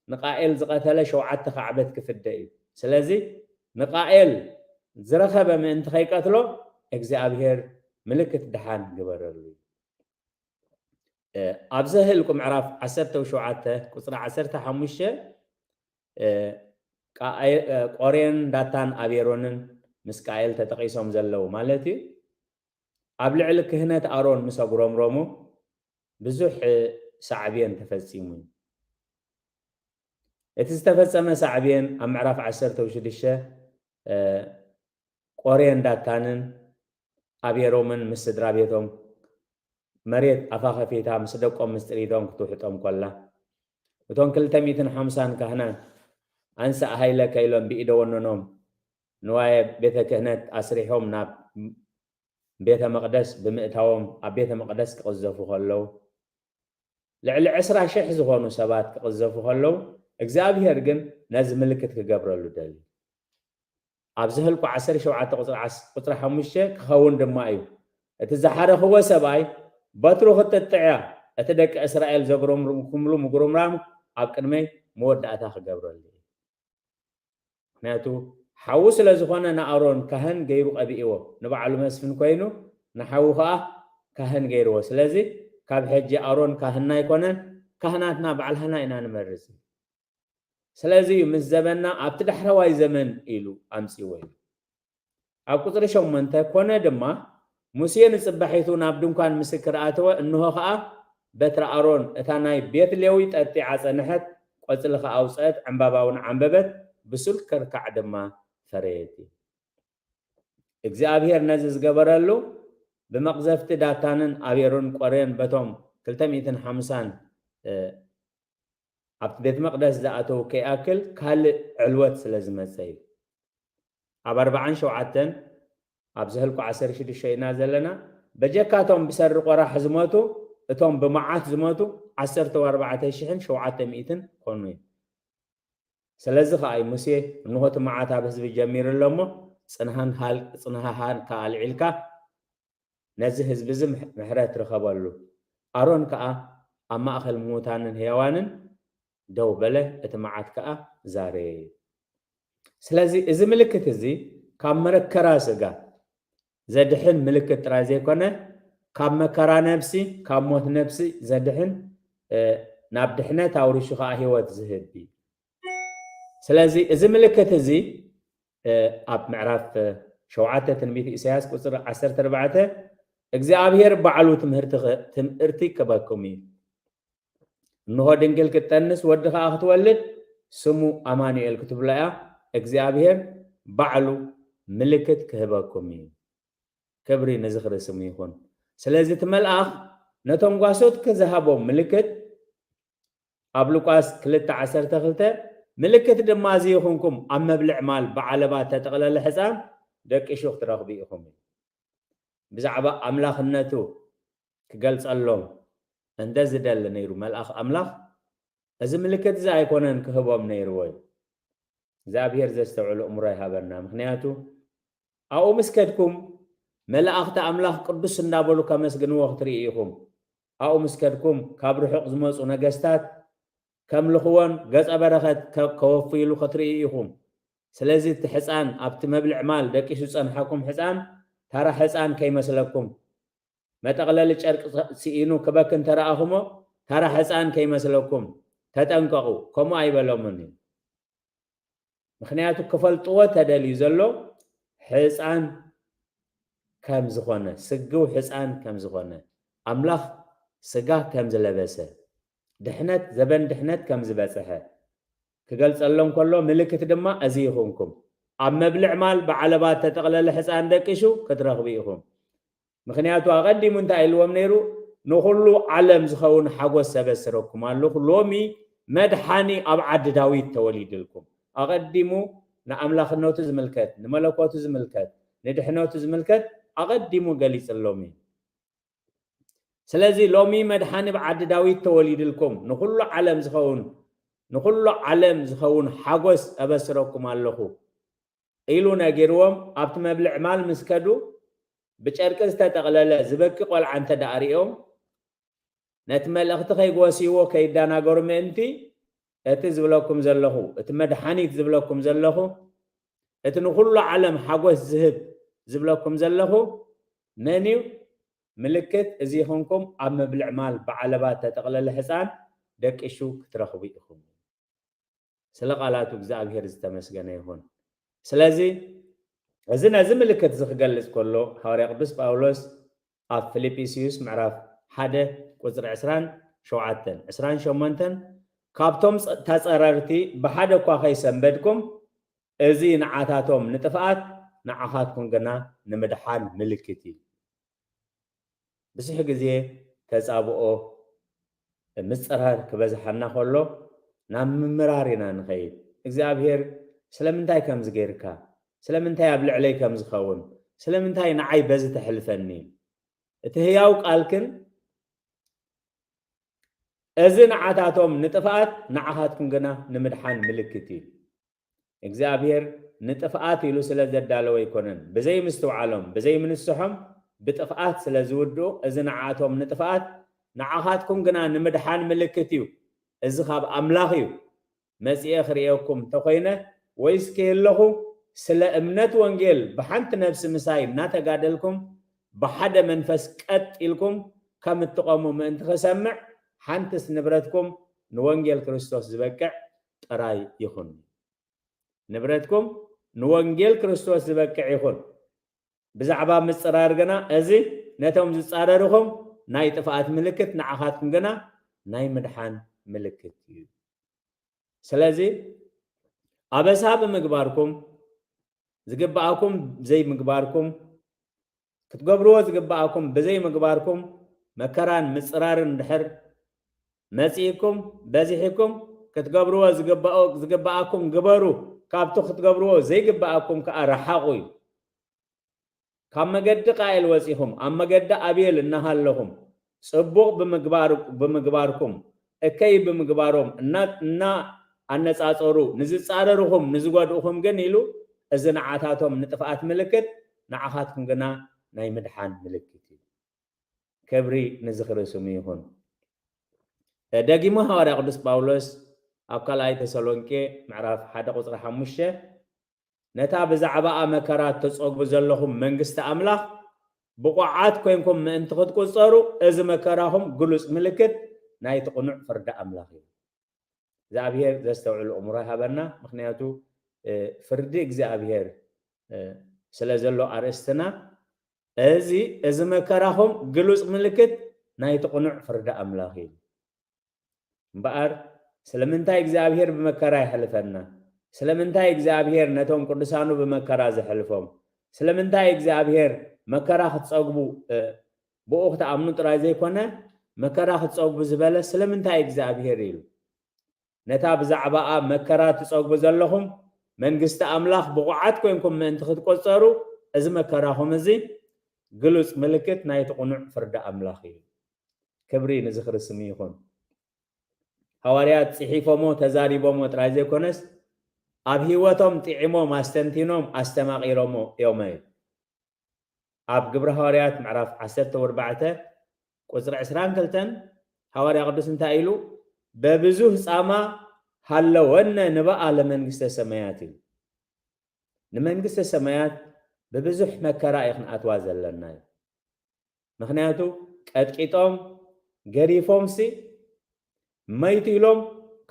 ንቃኤል ዝቐተለ ሸውዓተ ካዕበት ክፍደ እዩ። ስለዚ ንቃኤል ዝረኸበ ምእንቲ ከይቀትሎ እግዚኣብሔር ምልክት ደሓን ግበረሉ እዩ። እ፣ ኣብ ዘኍልቍ ምዕራፍ ዓሰርተ ሸውዓተ ቁጽሪ ዓሰርተ ሓሙሽተ፣ እ፣ ቃኤ-፣ እ፣ ቆሬን ዳታን ኣቤሮንን ምስ ቃኤል ተጠቒሶም ዘለዉ ማለት እዩ። ኣብ ልዕሊ ክህነት ኣሮን ምስ ኣጉረምረሙ ብዙሕ፣ እ፣ ሳዕቤን ተፈጺሙ እዩ። እቲ ዝተፈጸመ ሳዕቤን ኣብ ምዕራፍ ዓሰርተ ሽዱሽተ፣ እ፣ ቆሬን ዳታንን ኣቤሮምን ምስ ስድራ ቤቶም መሬት ኣፋ ከፊታ ምስ ደቆም ምስ ጥሪቶም ክትውሕጦም ከላ፣ እቶም ክልተ ሚእትን ሓምሳን ካህናት ኣንሳእ ሃይለከ ኢሎም ብኢደ ወነኖም ንዋየ ቤተ ክህነት ኣስሪሖም ናብ ቤተ መቕደስ ብምእታዎም ኣብ ቤተ መቕደስ ክቕዘፉ ከለዉ፣ ልዕሊ ዕስራ ሽሕ ዝኾኑ ሰባት ክቕዘፉ ከለዉ፣ እግዚኣብሔር ግን ነዚ ምልክት ክገብረሉ ደልዩ። ኣብ ዘኍልቁ ዓሰርተ ሸውዓተ ቁጽሪ ዓስ-፣ ቁጽሪ ሓሙሽተ ክኸውን ድማ እዩ። እቲ ዝሓረኽዎ ሰብኣይ በትሩ ክትጥጥዕ እያ፣ እቲ ደቂ እስራኤል ዘጉረምርምኩምሉ ምጉርምራም ኣብ ቅድመይ መወዳእታ ክገብረሉ እዩ። ምኽንያቱ ሓዉ ስለ ዝኾነ ንኣሮን ካህን ገይሩ ቀቢእዎ፣ ንባዕሉ መስፍን ኮይኑ ንሓዉ ኸኣ ካህን ገይርዎ። ስለዚ ካብ ሕጂ ኣሮን ካህንና ኣይኮነን፣ ካህናትና ባዕልሃና ኢና ንመርጽ። ስለዚ እዩ ምስ ዘበንና ኣብቲ ዳሕረዋይ ዘመን ኢሉ ኣምጺዎ እዩ። ኣብ ቁጽሪ ሸሞንተ፣ ኮነ ድማ ሙሴ ንጽባሒቱ ናብ ድንኳን ምስክር ኣተወ፣ እንሆ ኸኣ በትሪ ኣሮን እታ ናይ ቤት ሌዊ ጠጢዓ ጸንሐት፣ ቆጽሊ ኸኣ ኣውጸአት፣ ዕምባባ እውን ዓምበበት፣ ብሱል ከርካዕ ድማ ፈረየት እዩ። እግዚኣብሔር ነዚ ዝገበረሉ ብመቕዘፍቲ ዳታንን ኣቤሮን ቆሬን በቶም ክልተ ሚእትን ሓምሳን፣ እ፣ ኣብቲ ቤት መቕደስ ዝኣተዉ ከይኣክል ካልእ ዕልወት ስለ ዝመጸ እዩ። ኣብ ኣርባዓን ሸውዓተን፣ ኣብ ዘኍልቁ ዓሰርተ ሽዱሽተ ኢና ዘለና፣ በጀካቶም ብሰሪ ቆራሕ ዝሞቱ፣ እቶም ብመዓት ዝሞቱ ዓሰርተ ኣርባዕተ ሽሕን ሸውዓተ ሚእትን ኮኑ እዮም። ስለዚ ኸኣ እዩ ሙሴ፣ እንሆ እቲ መዓት ኣብ ህዝቢ ጀሚሩ ኣሎ እሞ፣ ጽንሃን ሃል-፣ ጽንሃሃን ከኣ ኣልዒልካ ነዚ ህዝቢ እዚ ምሕ-፣ ምሕረት ርኸበሉ። ኣሮን ከኣ ኣብ ማእከል ምዉታንን ህያዋንን ደው በለ፣ እቲ መዓት ከኣ ዛረየ። ስለዚ እዚ ምልክት እዚ ካብ መረከራ ስጋ ዘድሕን ምልክት ጥራይ ዘይኮነ፣ ካብ መከራ ነፍሲ፣ ካብ ሞት ነፍሲ ዘድሕን፣ እ፣ ናብ ድሕነት ኣውሪሹ ከኣ ህይወት ዝህብ እዩ። ስለዚ እዚ ምልክት እዚ፣ እ፣ ኣብ ምዕራፍ ሸውዓተ ትንቢት ኢሳያስ ቁጽሪ ዓሰርተ ኣርባዕተ፣ እግዚኣብሔር ባዕሉ ትምህርቲ ኸ-፣ ትምህርቲ ክበኩም እዩ። እንሆ ድንግል ክትጠንስ ወዲ ኸኣ ክትወልድ ስሙ ኣማኑኤል ክትብሎ እያ። እግዚኣብሔር ባዕሉ ምልክት ክህበኩም እዩ። ክብሪ ንዝኽሪ ስሙ ይኹን። ስለዚ እቲ መልኣኽ ነቶም ጓሶት ክዝሃቦም ምልክት ኣብ ሉቃስ ክልተ ዓሰርተ ክልተ፣ ምልክት ድማ እዚ ይኹንኩም፣ ኣብ መብልዕ ማል ብዓለባ እተጠቕለለ ሕፃን ደቂሹ ክትረኽቡ ኢኹም። ብዛዕባ ኣምላኽነቱ ክገልጸሎም እንተ ዝደሊ ነይሩ መልኣኽ ኣምላኽ፣ እዚ ምልክት እዚ ኣይኮነን ክህቦም ነይርዎ እዩ። እግዚኣብሔር ዘስተውዕሉ እምሮ ይሃበና። ምኽንያቱ ኣብኡ ምስ ከድኩም መላእኽቲ ኣምላኽ ቅዱስ እንዳበሉ ከመስግንዎ ክትርኢ ኢኹም። ኣብኡ ምስ ከድኩም ካብ ርሑቕ ዝመጹ ነገስታት ከምልኽዎን ገጸ በረኸት ከ-፣ ከወፍይሉ ክትርኢ ኢኹም። ስለዚ እቲ ሕፃን ኣብቲ መብልዕ ማል ደቂሱ ዝጸንሓኩም ሕፃን ተራ ሕፃን ከይመስለኩም። መጠቕለሊ ጨርቂ ስኢኑ ክበኪ እንተ ረኣኹሞ ተራ ሕፃን ከይመስለኩም ተጠንቀቑ። ከምኡ ኣይበሎምን እዩ። ምኽንያቱ ክፈልጥዎ ተደልዩ ዘሎ ሕፃን ከም ዝኾነ፣ ስግው ሕፃን ከም ዝኾነ፣ ኣምላኽ ስጋ ከም ዝለበሰ፣ ድሕነት፣ ዘበን ድሕነት ከም ዝበጽሐ ክገልጸሎም ከሎ፣ ምልክት ድማ እዚ ይኹንኩም፣ ኣብ መብልዕ ማል ብዓለባ እተጠቕለለ ሕፃን ደቂሱ ክትረኽቡ ኢኹም። ምኽንያቱ ኣቐዲሙ እንታይ ኢልዎም ነይሩ? ንኹሉ ዓለም ዝኸውን ሓጎስ ሰበስረኩም ኣለኹ። ሎሚ መድሓኒ ኣብ ዓዲ ዳዊት ተወሊድልኩም። ኣቐዲሙ ንኣምላኽነቱ ዝምልከት፣ ንመለኮቱ ዝምልከት፣ ንድሕነቱ ዝምልከት ኣቐዲሙ ገሊጽሎም እዩ። ስለዚ ሎሚ መድሓኒ ኣብ ዓዲ ዳዊት ተወሊድልኩም፣ ንኹሉ ዓለም ዝኸውን፣ ንኹሉ ዓለም ዝኸውን ሓጎስ እበስረኩም ኣለኹ ኢሉ ነጊርዎም። ኣብቲ መብልዕ ማል ምስ ከዱ፣ ብጨርቂ ዝተጠቕለለ ዝበኪ ቆልዓ እንተ ደኣ ርእዮም፣ ነቲ መልእኽቲ ከይጎስይዎ ከይደናገሩ ምእንቲ፣ እቲ ዝብለኩም ዘለኹ፣ እቲ መድሓኒት ዝብለኩም ዘለኹ፣ እቲ ንኹሉ ዓለም ሓጎስ ዝህብ ዝብለኩም ዘለኹ መን እዩ? ምልክት እዚ ይኹንኩም፣ ኣብ መብልዕ ማል ብዓለባ እተጠቕለለ ሕፃን ደቂሹ ክትረኽቡ ኢኹም። ስለ ቃላቱ እግዚኣብሔር ዝተመስገነ ይኹን። ስለዚ እዚ ነዚ ምልክት እዚ ክገልጽ ከሎ፣ ሃዋርያ ቅዱስ ጳውሎስ ኣብ ፊልጵስዩስ ምዕራፍ ሓደ ቁጽሪ ዕስራን ሸውዓተን፣ ዕስራን ሸሞንተን፣ ካብቶም ጸ-፣ ተጸረርቲ ብሓደ እኳ ከይሰንበድኩም፣ እዚ ንዓታቶም ንጥፍኣት፣ ንዓኻትኩም ግና ንምድሓን ምልክት እዩ። ብዙሕ ግዜ ተጻብኦ፣ ምጽራር ክበዝሓና ከሎ ናብ ምምራር ኢና ንኸይድ። እግዚኣብሔር ስለምንታይ ከምዚ ጌርካ? ስለምንታይ ኣብ ልዕለይ ከም ዝኸውን? ስለምንታይ ንዓይ በዚ ተሕልፈኒ? እቲ ህያው ቃልክን እዚ ንዓታቶም ንጥፍኣት፣ ንዓኻትኩም ግና ንምድሓን ምልክት እዩ። እግዚኣብሔር ንጥፍኣት ኢሉ ስለ ዘዳለወ ኣይኮነን። ብዘይ ምስትውዓሎም፣ ብዘይ ምንስሖም ብጥፍኣት ስለ ዝውድኡ፣ እዚ ንዓቶም ንጥፍኣት፣ ንዓኻትኩም ግና ንምድሓን ምልክት እዩ። እዚ ካብ ኣምላኽ እዩ። መጺኤ ክርእየኩም እንተኾይነ፣ ወይስ ከየለኹ፣ ስለ እምነት ወንጌል ብሓንቲ ነፍሲ ምሳይ እናተጋደልኩም፣ ብሓደ መንፈስ ቀጥ ኢልኩም ከም እትቐሙ ምእንቲ ክሰምዕ፣ ሓንትስ ንብረትኩም ንወንጌል ክርስቶስ ዝበቅዕ ጥራይ ይኹን። ንብረትኩም ንወንጌል ክርስቶስ ዝበቅዕ ይኹን። ብዛዕባ ምጽራር ግና፣ እዚ ነቶም ዝጻረርኹም ናይ ጥፍኣት ምልክት፣ ንዓኻትኩም ግና ናይ ምድሓን ምልክት እዩ። ስለዚ ኣበሳ ብምግባርኩም፣ ዝግብኣኩም ዘይምግባርኩም፣ ክትገብርዎ ዝግብኣኩም ብዘይምግባርኩም፣ መከራን ምጽራርን ድሕር መጺእኩም፣ በዚሕኩም፣ ክትገብርዎ ዝግብኦ-፣ ዝግብኣኩም ግበሩ፣ ካብቲ ክትገብርዎ ዘይግብኣኩም ከኣ ረሓቑ እዩ። ካብ መገዲ ቃኤል ወጺኹም፣ ኣብ መገዲ ኣቤል እናሃለኹም፣ ጽቡቕ ብምግባር-፣ ብምግባርኩም፣ እከይ ብምግባሮም እና-፣ እና ኣነጻጸሩ፣ ንዝጻረርኹም፣ ንዝጎድእኹም ግን ኢሉ፣ እዚ ንዓታቶም ንጥፍኣት ምልክት፣ ንዓኻትኩም ግና ናይ ምድሓን ምልክት እዩ። ክብሪ ንዝኽሪ ስሙ ይኹን። ደጊሙ ሃዋርያ ቅዱስ ጳውሎስ ኣብ ካልኣይ ተሰሎንቄ ምዕራፍ ሓደ ቁጽሪ ሓሙሽተ፣ ነታ ብዛዕባኣ መከራ እተጸግቡ ዘለኹም መንግስቲ ኣምላኽ ብቑዓት ኮይንኩም ምእንቲ ክትቁጸሩ፣ እዚ መከራኹም ግሉጽ ምልክት ናይቲ ቅኑዕ ፍርዲ ኣምላኽ እዩ። እግዚኣብሔር ዘስተውዕሉ እምሮ ይሃበና። ምኽንያቱ፣ እ፣ ፍርዲ እግዚኣብሔር፣ እ፣ ስለ ዘሎ ኣርእስትና፣ እዚ፣ እዚ መከራኹም ግሉጽ ምልክት ናይቲ ቅኑዕ ፍርዲ ኣምላኽ እዩ። እምበኣር፣ ስለምንታይ እግዚኣብሔር ብመከራ የሕልፈና? ስለምንታይ እግዚኣብሔር ነቶም ቅዱሳኑ ብመከራ ዘሕልፎም? ስለምንታይ እግዚኣብሔር መከራ ክትጸግቡ፣ እ፣ ብኡ ክትኣምኑ ጥራይ ዘይኮነ፣ መከራ ክትጸግቡ ዝበለ ስለምንታይ እግዚኣብሔር ኢሉ? ነታ ብዛዕባኣ መከራ ትጸግቡ ዘለኹም መንግስቲ ኣምላኽ ብቑዓት ኮይንኩም ምእንቲ ክትቆጸሩ፣ እዚ መከራኹም እዚ ግሉጽ ምልክት ናይቲ ቅኑዕ ፍርዲ ኣምላኽ እዩ። ክብሪ ንዝኽሪ ስሙ ይኹን። ሃዋርያት ጽሒፎሞ ተዛሪቦሞ ጥራይ ዘይኮነስ፣ ኣብ ህይወቶም ጥዒሞም ኣስተንቲኖም ኣስተማቒሮሞ እዮም። ኣብ ግብሪ ሃዋርያት ምዕራፍ ዓሰርተ ኣርባዕተ ቁጽሪ ዕስራን ክልተን ሃዋርያ ቅዱስ እንታይ ኢሉ? "በብዙህ ጻማ ሃለወነ ንበኣ ለመንግስተ ሰማያት" እዩ። ንመንግስተ ሰማያት ብብዙሕ መከራ እዩ ክንኣትዋ ዘለና እዩ። ምኽንያቱ ቀጥቂጦም፣ ገዲፎምሲ፣ መይቱ ኢሎም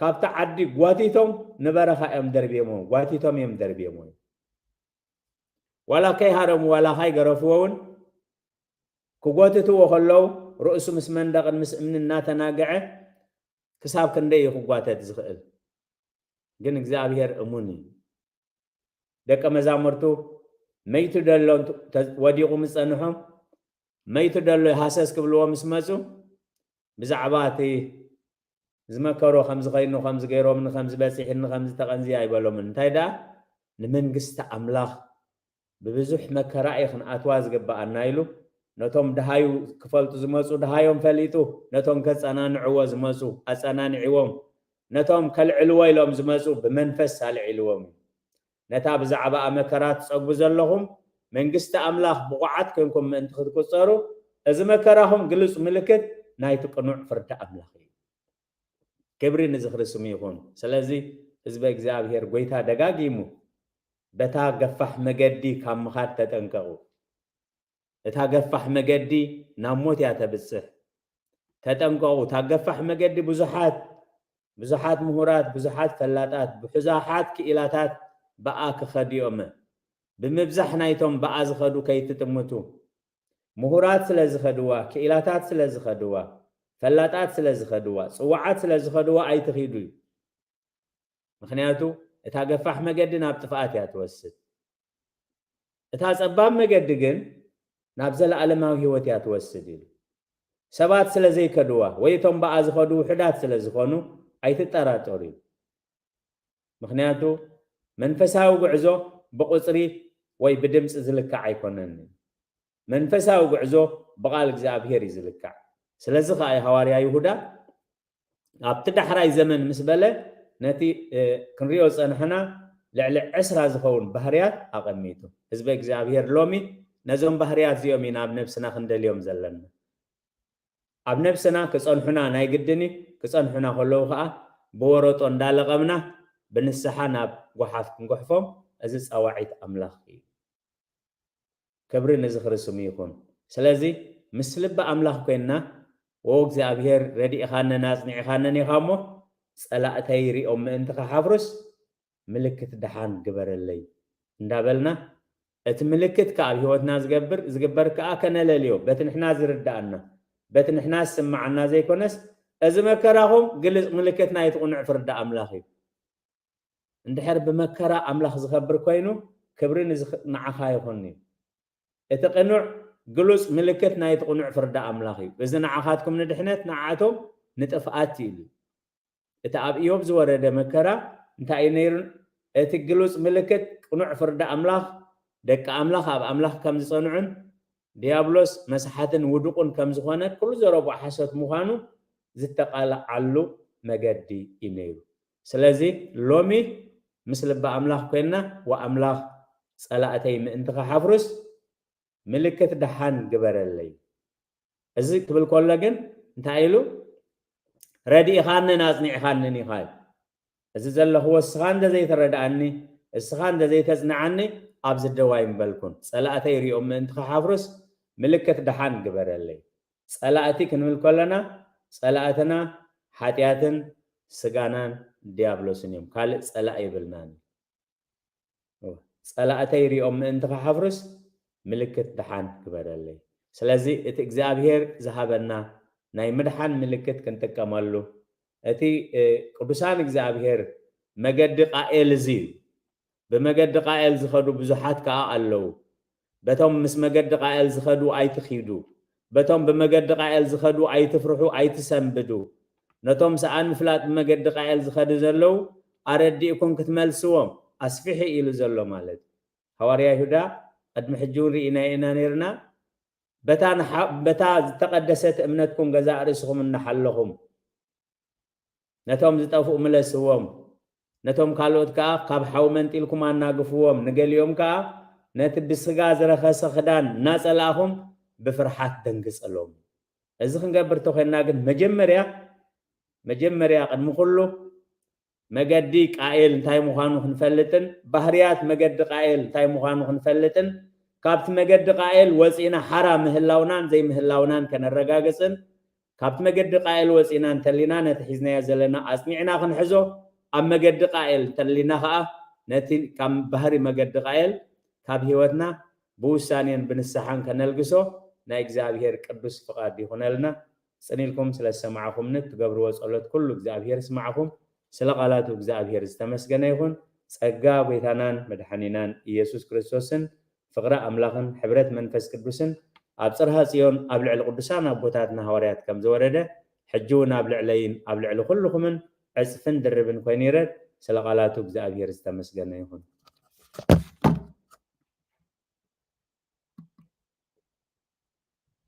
ካብቲ ዓዲ ጓቲቶም ንበረኻ እዮም ደርብዮሞ፣ ጓቲቶም እዮም ደርብዮሞ። ዋላ ከይሃረሙ፣ ዋላ ከይገረፍዎ እውን ክጎትትዎ ከለዉ ርእሱ ምስ መንደቕን ምስ እምኒ እናተናግዐ ክሳብ ክንደይ እዩ ክጓተት ዝኽእል? ግን እግዚኣብሔር እሙን እዩ። ደቀ መዛሙርቱ መይቱ ደሎ እንት-፣ ተ-፣ ወዲቑ ምስ ጸንሖም፣ መይቱ ደሎ ሃሰስ ክብልዎ ምስ መጹ፣ ብዛዕባ እቲ ዝመከሮ፣ ከምዚ ኸይኑ፣ ከምዚ ገይሮምኒ፣ ከምዚ በጺሕኒ፣ ከምዚ ተቐንዚ ኣይበሎምን። እንታይ ደኣ? ንመንግስቲ ኣምላኽ ብብዙሕ መከራ እዩ ክንኣትዋ ዝግብኣና ኢሉ፣ ነቶም ደሃዩ ክፈልጡ ዝመጹ ደሃዮም ፈሊጡ፣ ነቶም ከጸናንዕዎ ዝመጹ ኣጸናንዕዎም፣ ነቶም ከልዕልዎ ኢሎም ዝመጹ ብመንፈስ ኣልዒልዎም እዩ። ነታ ብዛዕባኣ መከራ ትጸግቡ ዘለኹም መንግስቲ ኣምላኽ ብቑዓት ኮይንኩም ምእንቲ ክትቁጸሩ፣ እዚ መከራኹም ግሉጽ ምልክት ናይቲ ቅኑዕ ፍርዲ ኣምላኽ እዩ። ክብሪ ንዝኽሪ ስሙ ይኹን። ስለዚ ህዝበ እግዚኣብሔር፣ ጎይታ ደጋጊሙ በታ ገፋሕ መገዲ ካብ ምኻድ ተጠንቀቑ። እታ ገፋሕ መገዲ ናብ ሞት እያ ተብጽሕ። ተጠንቀቑ። እታ ገፋሕ መገዲ ብዙሓት፣ ብዙሓት ምሁራት፣ ብዙሓት ፈላጣት፣ ብዙሓት ክኢላታት ብኣ ክኸዱ እዮም። ብምብዛሕ ናይቶም ብኣ ዝኸዱ ከይትጥምቱ። ምሁራት ስለ ዝኸድዋ፣ ክኢላታት ስለ ዝኸድዋ፣ ፈላጣት ስለ ዝኸድዋ፣ ጽዋዓት ስለ ዝኸድዋ ኣይትኺዱ እዩ። ምኽንያቱ እታ ገፋሕ መገዲ ናብ ጥፍኣት እያ ትወስድ። እታ ጸባብ መገዲ ግን ናብ ዘለኣለማዊ ህይወት እያ ትወስድ ኢሉ። ሰባት ስለ ዘይከድዋ ወይ እቶም ብኣ ዝኸዱ ውሑዳት ስለ ዝኾኑ ኣይትጠራጠሩ እዩ። ምኽንያቱ መንፈሳዊ ጉዕዞ ብቁጽሪ ወይ ብድምጺ ዝልካዕ ኣይኮነን። መንፈሳዊ ጉዕዞ ብቓል እግዚኣብሔር እዩ ዝልካዕ። ስለዚ ኸኣ እዩ ሃዋርያ ይሁዳ ኣብቲ ዳሕራይ ዘመን ምስ በለ ነቲ ክንሪኦ ዝጸናሕና ልዕሊ ዕስራ ዝኸውን ባህርያት ኣቐሚጡ። ህዝበ እግዚኣብሔር ሎሚ ነዞም ባህርያት እዚኦም ኢና ኣብ ነብስና ክንደልዮም ዘለና። ኣብ ነብስና ክጸንሑና ናይ ግድን እዩ። ክጸንሑና ከለዉ ከኣ ብወረጦ እንዳለቐምና ብንስሓ ናብ ጓሓፍ ክንጎሕፎም፣ እዚ ጸዋዒት ኣምላኽ እዩ። ክብሪ ንዝኽሪ ስሙ ይኹን። ስለዚ ምስ ልቢ ኣምላኽ ኮይንና፣ "ዎ እግዚኣብሔር ረዲእኻንን ኣጽኒዕኻንን ኢኻ እሞ፣ ጸላእተይ ሪኦም ምእንቲ ክሓፍሩስ ምልክት ደሓን ግበረለይ" እንዳበልና፣ እቲ ምልክት ከኣ ኣብ ህይወትና ዝገብር፣ ዝግበር ከኣ ከነለልዮ፣ በቲ ንሕና ዝርድኣና፣ በቲ ንሕና ዝስምዓና ዘይኮነስ፣ እዚ መከራኹም ግልጽ ምልክት ናይቲ ቅኑዕ ፍርዲ ኣምላኽ እዩ። እንድሕር ብመከራ ኣምላኽ ዝኸብር ኮይኑ፣ ክብሪ ንዝኽ-፣ ንዓኻ ይኹን እዩ። እቲ ቅኑዕ ግሉጽ ምልክት ናይቲ ቅኑዕ ፍርዲ ኣምላኽ እዩ። እዚ ንዓኻትኩም ንድሕነት፣ ንዓቶም ንጥፍኣት እዩ ኢሉ። እቲ ኣብ ኢዮብ ዝወረደ መከራ እንታይ እዩ ነይሩ? እቲ ግሉጽ ምልክት ቅኑዕ ፍርዲ ኣምላኽ፣ ደቂ ኣምላኽ ኣብ ኣምላኽ ከም ዝጸንዑን ዲያብሎስ መስሓትን ውዱቕን ከም ዝኾነ፣ ኩሉ ዘረብኦ ሓሶት ምዃኑ ዝተቓልዓሉ መገዲ እዩ ነይሩ። ስለዚ ሎሚ ምስ ልቢ ኣምላኽ ኮይንና፣ "ወኣምላኽ ጸላእተይ ምእንቲ ኸሓፍሩስ ምልክት ደሓን ግበረለይ" እዚ ክብል ከሎ ግን እንታይ ኢሉ? "ረዲእኻንን ኣጽኒዕኻንን ኢኻ" እዩ። እዚ ዘለኽዎ እስኻ እንተ ዘይተረድኣኒ፣ እስኻ እንተ ዘይተጽንዓኒ፣ ኣብዚ ደው ኣይምበልኩን። ጸላእተይ ሪኦም ምእንቲ ክሓፍሩስ ምልክት ደሓን ግበረለይ። ጸላእቲ ክንብል ከለና፣ ጸላእትና ሓጢኣትን ስጋናን ዲያብሎስን እዮም። ካልእ ጸላኢ የብልናን። ጸላእተይ ሪኦም ምእንቲ ክሓፍሩስ ምልክት ደሓን ግበረለይ። ስለዚ እቲ እግዚኣብሔር ዝሃበና ናይ ምድሓን ምልክት ክንጥቀመሉ፣ እቲ፣ እ፣ ቅዱሳን እግዚኣብሔር መገዲ ቃኤል እዚ እዩ። ብመገዲ ቃኤል ዝኸዱ ብዙሓት ከኣ ኣለዉ። በቶም ምስ መገዲ ቃኤል ዝኸዱ ኣይትኺዱ። በቶም ብመገዲ ቃኤል ዝኸዱ ኣይትፍርሑ፣ ኣይትሰንብዱ። ነቶም ሰኣን ምፍላጥ ብመገዲ ቃኤል ዝኸዱ ዘለዉ ኣረዲእኩም ክትመልስዎም ኣስፊሑ ኢሉ ዘሎ ማለት እዩ። ሃዋርያ ይሁዳ ቅድሚ ሕጂ እውን ርኢናዮ ኢና ነይርና። በታ ንሓ-፣ በታ ዝተቐደሰት እምነትኩም ገዛእ ርእስኹም እናሓለኹም፣ ነቶም ዝጠፍኡ ምለስዎም፣ ነቶም ካልኦት ከኣ ካብ ሓዊ መንጢልኩም ኣናግፍዎም፣ ንገሊኦም ከኣ ነቲ ብስጋ ዝረኸሰ ክዳን እናጸላእኹም ብፍርሓት ደንግጸሎም። እዚ ክንገብር እንተኾይንና ግን መጀመርያ፣ መጀመርያ ቅድሚ ኩሉ መገዲ ቃኤል እንታይ ምዃኑ ክንፈልጥን ባህርያት መገዲ ቃኤል እንታይ ምዃኑ ክንፈልጥን ካብቲ መገዲ ቃኤል ወጺእና ሓራ ምህላውናን ዘይምህላውናን ከነረጋግጽን ካብቲ መገዲ ቃኤል ወጺእና እንተሊና ነቲ ሒዝናዮ ዘለና ኣጽኒዕና ክንሕዞ፣ ኣብ መገዲ ቃኤል እንተሊና ከኣ ነቲ ካብ ባህሪ መገዲ ቃኤል ካብ ህይወትና ብውሳኔን ብንስሓን ከነልግሶ ናይ እግዚኣብሔር ቅዱስ ፍቓድ ይኹነልና። ጽን ኢልኩም ስለ ዝሰማዕኹምኒ፣ እትገብርዎ ጸሎት ኩሉ እግዚኣብሔር ይስማዕኹም። ስለ ቃላቱ እግዚኣብሔር ዝተመስገነ ይኹን። ጸጋ ጎይታናን መድሓኒናን ኢየሱስ ክርስቶስን ፍቕሪ ኣምላኽን ሕብረት መንፈስ ቅዱስን ኣብ ጽርሃ ጽዮን ኣብ ልዕሊ ቅዱሳን ኣቦታትና ሃዋርያት ከም ዝወረደ፣ ሕጂ እውን ኣብ ልዕለይን ኣብ ልዕሊ ኩልኹምን ዕጽፍን ድርብን ኮይኑ ይረድ። ስለ ቃላቱ እግዚኣብሔር ዝተመስገነ ይኹን።